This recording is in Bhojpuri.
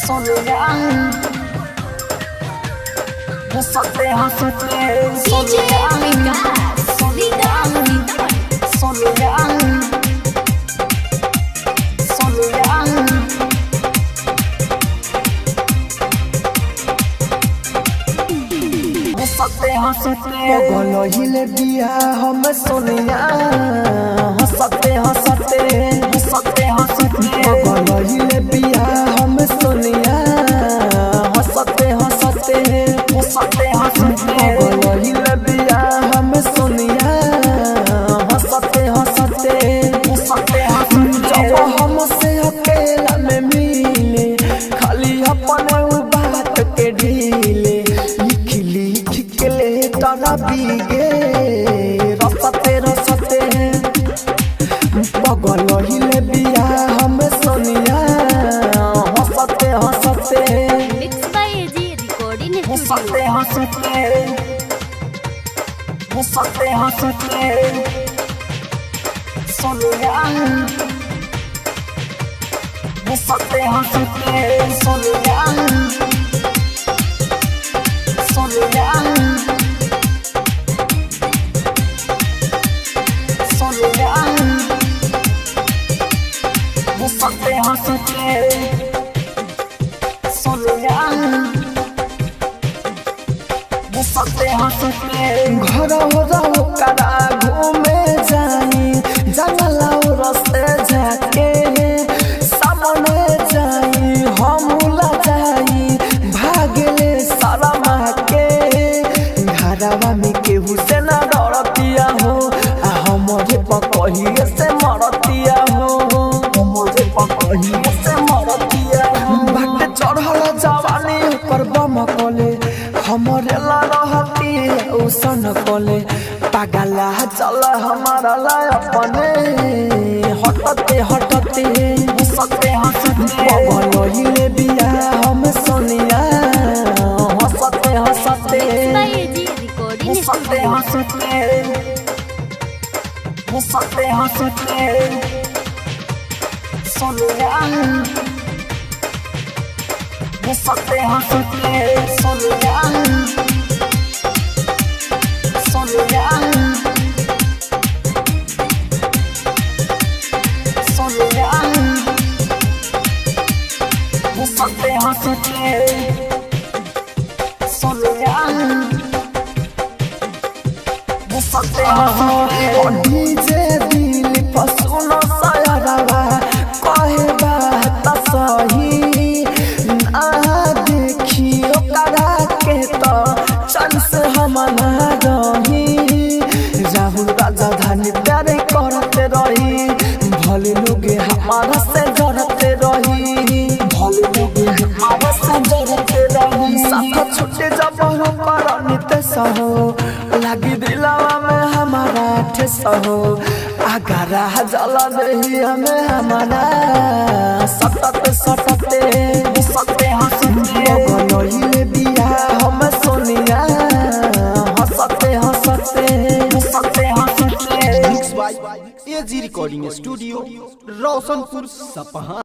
सोनिया हंसते हंसते डीजे विकास रीगा सीतामढ़ी। सोनिया सोनिया हंसते हंसते पगल हिले बिया हम सोनिया हंसते हंसते हंसते हंसते पगल हिले बिया हम सोनिया हंसते हंसते हंसते हंसते पगल हिले बिया हम सोनिया हंसते हंसते हंसते हंसते जब हमसे अकेला में मिले खाली अपने उ बात के ढीले लिख लिख के ले तारा बीगे रसते रसते बगल हिले बिया हम सोनिया हंसते हंसते mix by AG recording studio. हंसते हंसते हंसते हंसते सोनिया हंसते हंसते सोनिया सोनिया सोनिया हंसते हंसते सोनिया हंसते हंसते घर हो रहो करा घूमे जाई जंगला रस्ते जाके सामने जाई हम जाई भागले शर्मा के घरवा में केहू से ना डरतिया हो आ हमरे पकहिए से मरतिया हो हमरे पकहिए से मरतिया हो बाट चढ़ल जवानी पर बम कले हमरे ला रहती उसन कले पागला चल हमारा ला अपने हटते हटते हंसते हंसते पगल हिले बिया हम सोनिया हंसते हंसते mix by AG recording हंसते स्टूडियो। हंसते हंसते हंसते सोनिया हंसते हंसते सोनिया सोनिया सोनिया हंसते हंसते सोनिया हंसते हंसते डीजे दिल फसुनो सयरवा कहे बात सही ना देखी ओकरा के तो चांस हम ना रही राहुल राजधानी प्यारे करते रही भले लोगे हमारा से डरते रही भले लोगे हमारा से डरते रही साथ छुट्टे जब हम पर नितेश हो लागी दिलावा में हमारा ठेस हो आगरा जला दही हमें हमारा सटते सटते हंसते हंसते बगल हिले बिया हम सोनिया हंसते हंसते हंसते हंसते mix by AG recording studio Roshanpur Sapaha.